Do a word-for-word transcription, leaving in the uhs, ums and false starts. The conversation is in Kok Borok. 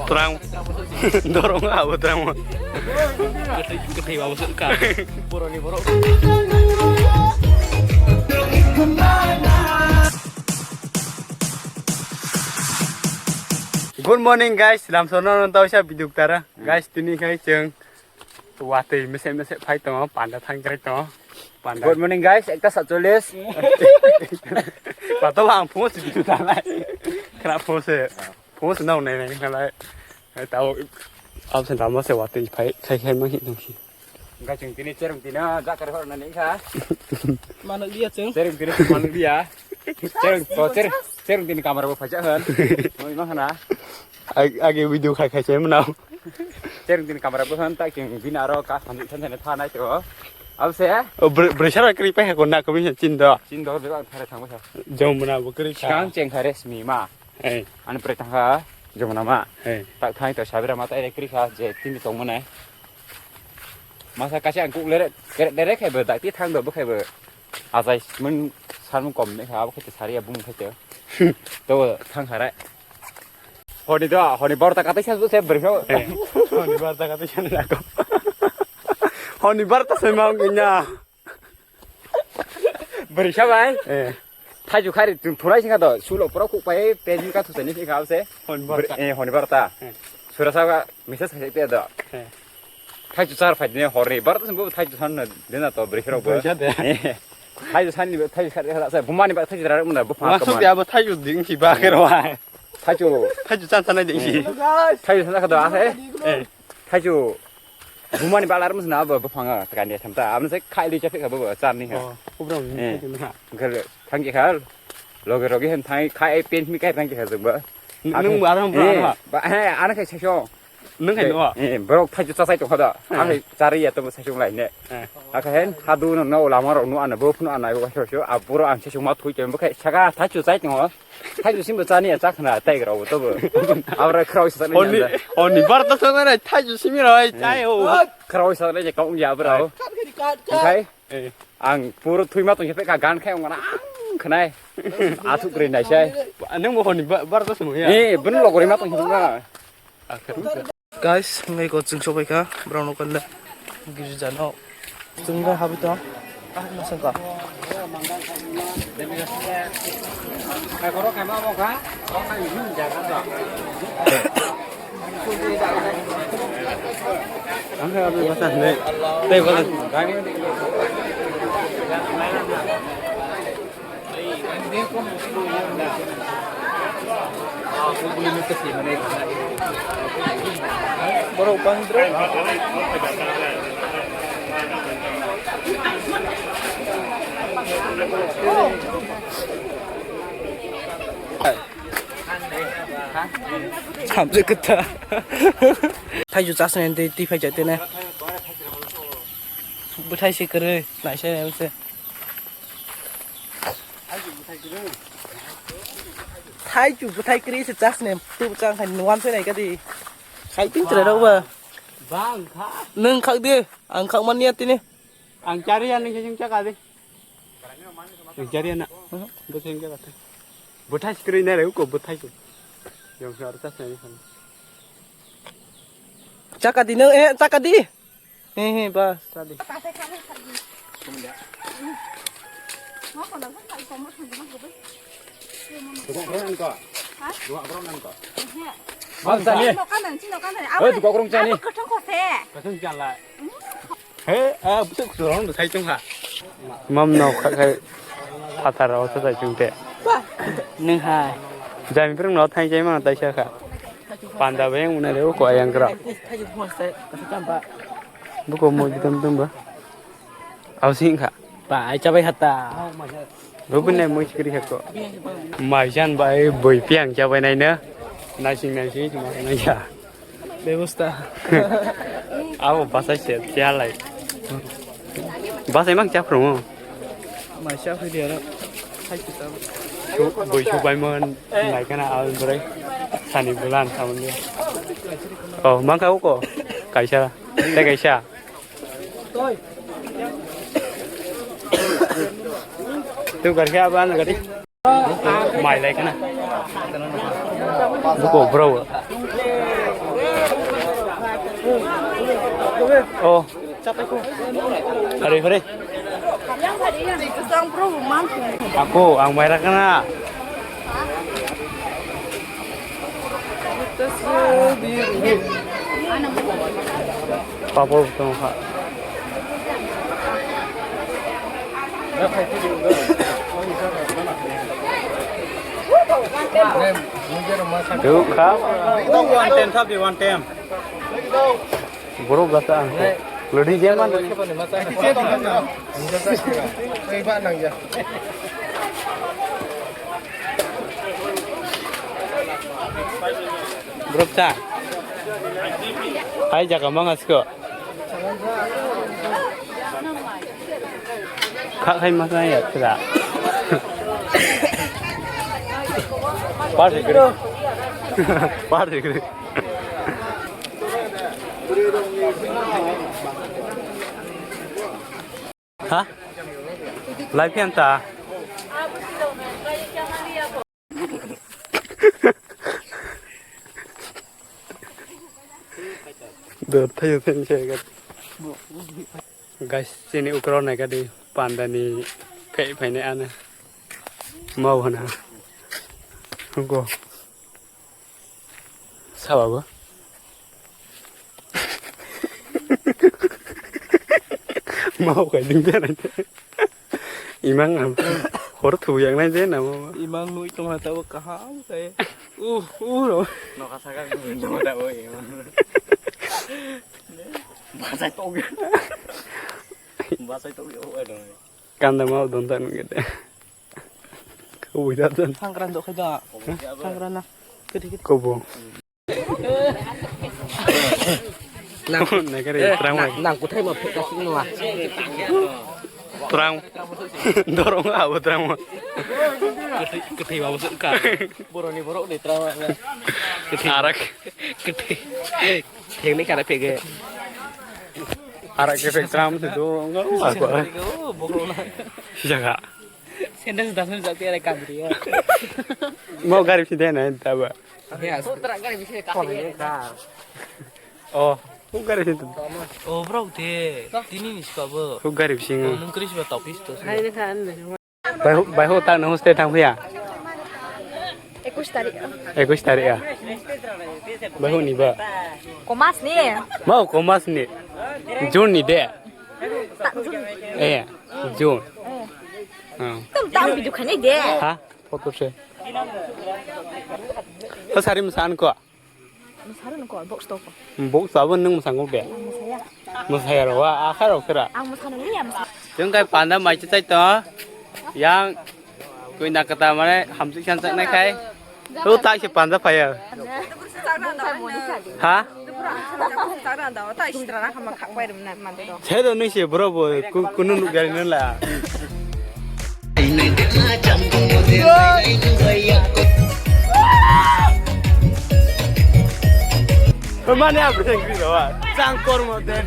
Terang. Dorong abo terang. Ketai, ketai abo se ka. Boroni borok. Good morning, guys. Lamsono nonton sa biduk tara. Guys, tini khai chwng watwi mese mese phai tongo, panda thangkrai tongo. Panda. Good morning, guys. Ekta satchollis. Pato ang phone se bidu tanai. Khra phone se. Phone se nang nai nai khalai. Tao absen damo se watwi phai khai khai ma hi nang hi. Guys, chwng tini cherwng tini jakar hor nani kha. Manuk dia chwng. Cherwng tini manuk dia. Cherwng, oh, cher-, cherwng tini kamera bo phaijak hwn. Moi ma khana. Ag-, agi video khai khai se mwnao. Cherwng tini kamera bo hwn, tak chwng bini aro ka samjik than thani tha nai to. Abse? O br-, bwrwi sara kwrwi pai ha ko na kwmwi sa chin do. Chin do, bebak thare thangma sa. Jomuna bo kwrwi kha. Skang cheng kha resmi ma. Ei. Ani pwrwi thang kha Jomuna ma. Ei. Tak thang to sabira ma tai kwrwi kha je tini tong mwnai. Masa kaisa ang kuk lere, lere, lere khai bo dak ti thang do bo khai bo. Achai, mun salmung kom ne kha, abo khe sari abung khe. To thang kharai. Honi do, honi barota katai sa se bwrwi kha. Eh, honi barota katai sa nako. Honi barota se mang nya. Bwrwi kha bai. Eh. Thaiju khari tung thurai singha do, sulo pura khuk pai, pejin ka thusani se kha se. Honi barota. Eh, honi barota. Eh. Sura sa message khai te do. Eh. Thaichu char phai dine horni barta sumbu thaichu san na dena to bwrwi rok bo. Bwrwi sa de. Eh, thaichu san ni thaichu khat khat sa bumani ba thaichu rar muna bu pha. Masuk ya bo thaichu ding si ba kero ai. Thaichu. Thaichu chan chan ding si. Thaichu san khat do a he. Eh. Thaichu bumani ba lar musna bo bu phanga kan ya thamta. Amne se khai li cha phika bo char ni ha. Oh, kubra ni. Eh. Thaichu na. Gal thang ki khal. Loge roge hem thang khai pen mi kai thang ki khal ba. Nung ba ram ba. Ba he ana khai sa sho. Nung hai no? Eh, borok thaichu chasai tongkha da. Eh. Ang hai chari ya to sai chung lai ne. Eh. Aka hen hadu no no lama rok no ana bo phunu ana bo so so a boro ang sai chung ma thui tem bo khai saka thaichu chai tongo. Thaichu simbo chani ya chakhna tai grau to bo. Abra khrau sa ni. Oni, oni bar to so na thaichu simi roi chai o. Khrau sa ni kong ya bra. Kat khari kat kat. Khai. Eh. Ang puro thwima tong khe ka gan khai ongna ang khnai. Athuk ri nai sai. Nung bo honi ba-, bar to sung ya. Eh, bun logori ma tong khe na. Guys, ngai ko chwng sobai kha, borok no kanda girja no. Chwng bai habi to. Ah, masang ka. Borok bangdra. Samjak kwtha. Thaichu chasna twi, twi phai chai tene. Bwthai se kwrwi, naisai naimse. Thaichu bwthai kwrwi se chasna, twi bwchang khai nuan se nai kadi. Khai tin chwrai rok ba. Bang kha. Nwng khak di, ang khak man ya tini. Ang chari ya nung sing chaka di. Ang chari ya na. Bo sing chaka di. Bwthai sikri na re ko bwthai ko. Yang sa arta sa ni. Chaka di no eh chaka di. He he bas chaka di. Bas chani. Oi, duka kurung chani. He, ah, busuk kurung sai tong ha. Mam no kha khai phatar rok sa sai chung te. Nung hai. Jami prung no thai jai ma tai sa kha. Panda beng una le ko ayang kra. Buko mo jitam tum ba. Au sing kha. Ba ai chabai hata. Rubin nai moi sikri heko. Maijan bai boi piang chabai nai na. Naising naising chuma nai ya. Bebosta. Abo basai se chalai. Basai mang chapro mo. Mai chapri dia ro. Hai kita. Boi su bai mon nai kana al brai. Sani bulan samun dia. Oh, mangka uko. Kaisa. Te kaisa. Tu garke aban gadi. Mai lai kana. Buko bro. Oh. Hari hari. Aku ang bayar kana. Papor tong kha. Duk kha. One time thabi, one time. Borok gasa ang. Lodi jema. Borok cha. Hai jaga mangasko. Kha khai ma khai ya tra. Par de gre. Par de gre. Ha? Lai phian ta. Dor thayo thayo se ga. Guys, chini ukro nai gadi panda ni phai phai ne ana. Mau hana. Go. Sawa go. Mau kai ding jana. Imang am hor thu yang nai je na mo. Imang nui tong ha tabo kaham kai. Uh, uh, ro. No ka saka nui tong ha tabo imang. Basai tong. Basai tong yo ai dong. Kanda mau don tan gede. Kau ida tan. Sangkran do khai da. Sangkran na. Kedi kedi. Kobo. Nang, nang kari, eh, terang nang, mai. Nang kuthai ma phek kasing nua. Terang. Dorong abo terang ma. Kuthai, kuthai ma bosok ka. Boroni borok ni terang ma. Arak. Kuthai. Theng ni kara phege. Arak ke phek terang ma se dorong abo. Jaga. Sendal das menit jati ada kandri ya. Mau gari sih deh na taba. Putra gari bisa kasih. Oh, huk gari sini. Oh, bro, de. Tini ni siapa, bro? Huk gari bising. Oh, nung kris ba topis to. Hai, ini kan. Bai hu, bai hu tak nung stay thang phia. Ekus tarik. Ekus tarik ya. Bai hu ni ba. Komas ni. Mau komas ni. June ni de. Tak June. Eh, June. Eh. Hmm. Tam tam video khainai de. Ha? Photo se. O sari mwsa ang ko. Mwsarok no ko, box to ko. Box abo nwng mwsang ko de. Ang mwsaya. Mwsaya ro, wa, akha ro kera. Ang mwsano liya mwsa. Jeng kai panda mai chai to. Yang kui na kata mane hamsik san chak nai khai. Tu tak se panda phaya. Ha? Chero nui se bro bo ku-, kunu nuk gari nang la. Mane abu seng kri lo wa. Chang kor mo den.